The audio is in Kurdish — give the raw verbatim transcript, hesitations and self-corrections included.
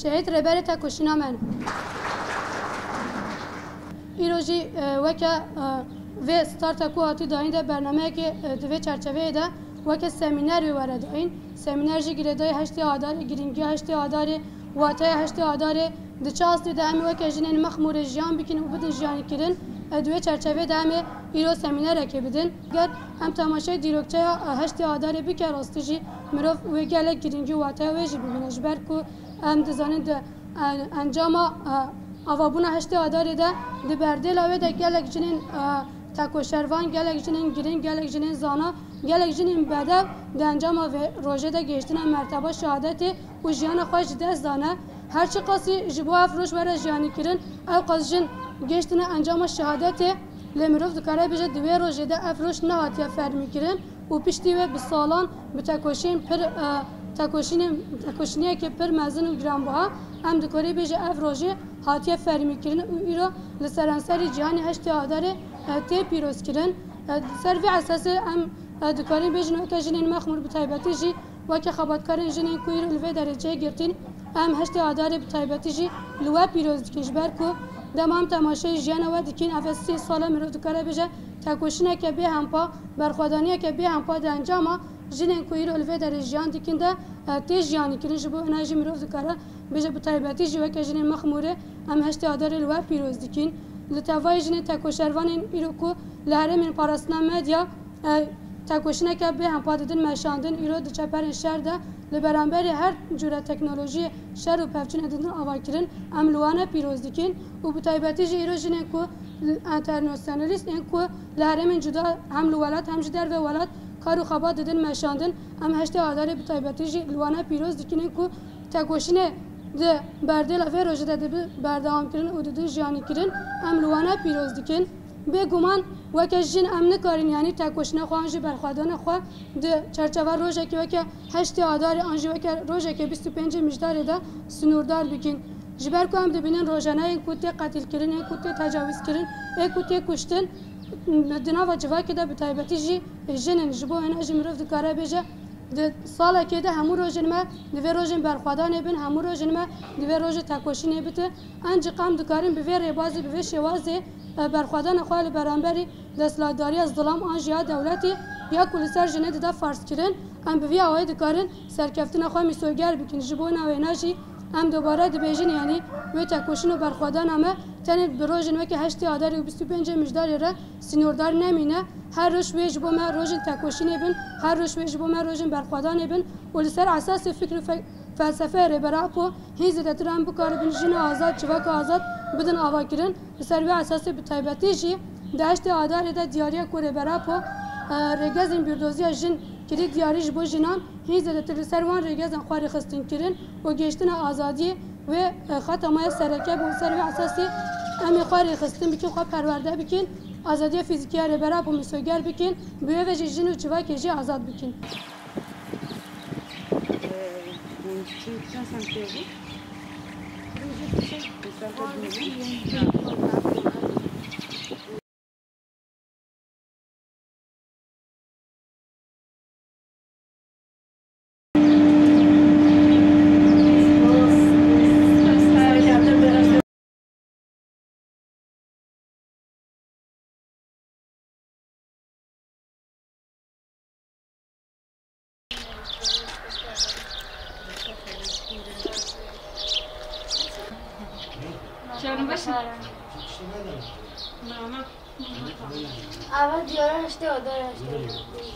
Şehîd rêberê tekoşîna me ne. Îro jî, e, weke, e, vê starta ku hatî dayîn de bernameyekê, e, di vê çerçeveyê de weke semîner wê were dayîn. Semîner jî girêdayî heştê Adarê, girîngiya heştê Adarê, wateya heştê Adarê, di çi astê de em ê weke jinên Mexmûrê jiyan bikin û bidin jiyanîkirin, e, di wê çerçeveyê de em ê îro semînerekê bidin. Ger em temaşeyê dîrokçeya, e, heştê Adarê bike, rastî jî mirov wê gelek girîngî û wateya wê jî bibîne. Ji ber ku em dizanin di, e, encama, e, avabûna heştê Adarê de di berdêla wê de gelek jinên, e, tekoşervan, gelek jinên girîng, gelek jinên zana, gelek jinên bedew di encama vê rojê de gihiştine merteba şehadetê û jiyana xwe ji dest dane. Her çiqasî ji bo ev roj were jiyanîkirin, ewqas jin gihiştine encama şehadetê, lê mirov dikare bêje di wê rojê de ev roj nehatiye fermîkirin û piştî wê bi salan bi tekoşîn pir, e, tekoşînên, tekoşîniyekê pir mezin û giranbiha, em dikarî bêje ev rojê hatiye fermîkirin û îro li seranserî cîhanê heştê Adarê, e, tê pîrozkirin. E, ser vê esasê em, e, dikarîn bêjin weke jinên Mexmûr bi taybetî jî weke xebatkarên jinên ku îro li vê derê cih girtîn, em heştê Adarê bi taybetî jî li we pîroz dikin, ji ber ku dema em temaşeyê jiyana we dikin, ev e sî sal e, mirov dikare bêje tekoşîneke bêhempa, berxwedaniyeke bêhempa di encama jinên ku îro li vê derê jiyan dikin de, e, tê jiyanîkirin. Ji bo wina jî mirov dikare bêje bi taybetî jî weke jinên Mexmûrê em heştê Adarê li we pîroz dikin. Li tevayê jinên tekoşervanên îro ku li herêmên parastina medya, e, tekoşîneke bêhempa didin meşandin, îro di çeperên şer de li beramberî her cûre teknolojiyê şer û pevçûnê didin avakirin, em li wan e pîroz dikin û bi taybetî jî îro jinên ku li, enternasyonalîst ên ku li herêmên cuda hem li welat hem jî derve welat kar û xebat didin meşandin, em heştê Adarê bi taybetî jî li wan e pîroz dikin ên ku tekoşînê di berdêla vê rojê de dibe berdewamkirin û didin jiyanîkirin, em li wan e pîroz dikin. Bêguman weke jin em nikarin, yanî tekoşîna xwe an jî berxwedana xwe di çerçeva rojekê weke heştê Adarê an jî weke rojekê bîst û pêncê Mijdarê de sinûrdar bikin. Ji ber ku em dibînin rojane yên ku tê qetilkirin, yên ku tê tecawizkirin, ê ku tê kuştin, di nava civakê de bi taybetî jî jin in. Ji bo wêna jî mirov dikare bêje, di salekê de hemû rojên me divê rojên berxwedanê bin, hemû rojên me divê rojê tekoşînê bite. Ancî em dikarin bi vê rêbazê, bi vê şêwazê, e, berxwedana xwe li beramberî desthilatdariya zilam an jî ya dewletê ya ku li ser jinê dide ferzkirin, em bi vî awayî dikarin serkeftina xwe mîsoger bikin. Ji bo wina wêna jî em dubare dibêjin, yanî wê tekoşîn û berxwedana me tenê bi rojên weke heştê Adarê û bîst û pêncê Mijdarê re sînordar nemîne. Her roj wê ji bo me rojên tekoşînê bin, her roj wê ji bo me rojên berxwedanê bin û li ser esasê fikr û fe-, felsefeya Rêber Apo hîn zêdetir em bikaribin jina azad, civaka azad bidin avakirin. Li ser vê esasê bi taybetî jî di heştê Adarê de diyariya ku Rêber Apo, e, rêgezên bîrdoziya jin kirî diyarî ji bo jinan hîn zêdetir li ser wan rêgezên xwe rêxistin kirin û gihiştina azadiyê wê, e, xeta me ya sereke bû. Li ser vê esasê em ê xwe rêxistin bikin, xwe perwerde bikin, azadiya fîzîkî ya Rêber Apo mîsoger bikin, bi wê ve jî jin û civakê jî azad bikin. Canım başım. Mama. Ava diyara işte, o da işte.